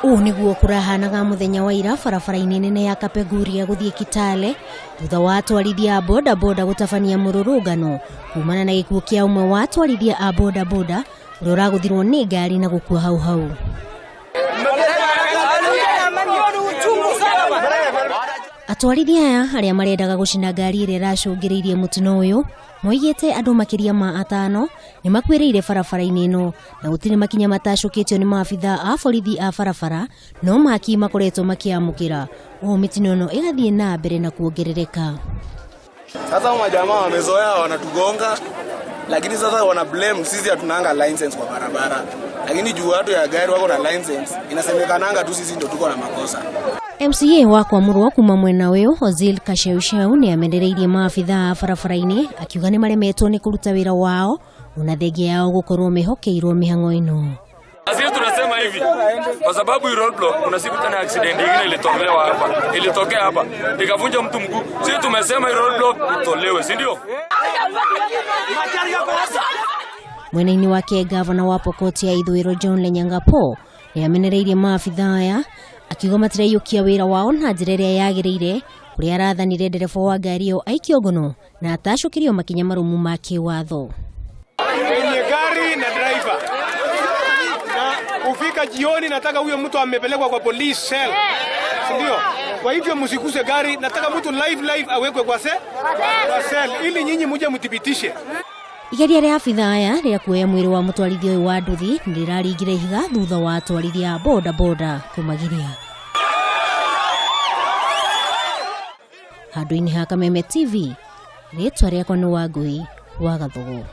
Ũũ nĩguo kũrahanaga mũthenya wa ira barabara-inĩ nene ya Kapenguria gũthiĩ Kitale thutha wa atwarithia a bodaboda gũtabania mũrũrũngano kumana na gĩkuũ kĩa ũmwe wa atwarithia a bodaboda ũrĩa ũragũthirwo nĩ ngari na gũkua hau hau. Atwarithia aya arĩa marendaga gũcina ngari ĩrĩa ĩracũngĩrĩirie mũtino ũyũ moigĩte andũ makĩria ma atano nĩ makuĩrĩire barabara-inĩ ĩno na gũtirĩ makinya matacũkĩtio nĩ maabitha a borithi a barabara no maki makoretwo makĩamũkĩra ũũ mĩtino ĩno ĩgathiĩ na mbere na kuongerereka. Sasa majamaa wamezoea wanatugonga, lakini sasa wana blame sisi hatunanga license kwa barabara, lakini juu watu ya gari wako na license inasemekananga tu sisi ndio tuko na makosa. MCA wa Kwamurwo kuma mwena ũyũ Ozil Kasheusheu nĩ amenereirie maabitha a barabara-inĩ akiuga nĩ maremetwo nĩ kũruta wĩra wao ona thengia yao gũkorwo mehokeirwo mĩhang'o ĩno. Sisi tunasema hivi kwa sababu hii roadblock kuna siku tena accident nyingine ilitolewa hapa, ilitokea hapa ikavunja mtu mguu. Sisi tumesema hii roadblock itolewe, si ndio? Mwena-inĩ wake gavana wa Pokot ya Ithũĩro John Lenyangapo nĩ amenereirie maabitha aya akiuga matiraiyũkia wĩra wao na njĩra ĩrĩa yagĩrĩire kũrĩa arathanire ndereba wa ngari ĩyo aikio ngono na atacũkĩrio makinya marũmu ma kĩwatho. Mwenye gari na driver na ufika jioni, nataka huyo mtu amepelekwa kwa police cell, si ndio? Kwa hivyo msikuse gari, nataka mtu live live awekwe kwa cell ili nyinyi muje mthibitishe. Igeria rĩa abitha aya rĩa kuoya mwĩrĩ wa mũtwarithia ũyũ wa nduthi nĩ rĩraringire ihiga thutha wa atwarithia a bodaboda kũmagiria. Handũ-inĩ ha Kameme TV, rĩtwa rĩakwa nĩ Wangui wa Gathugu.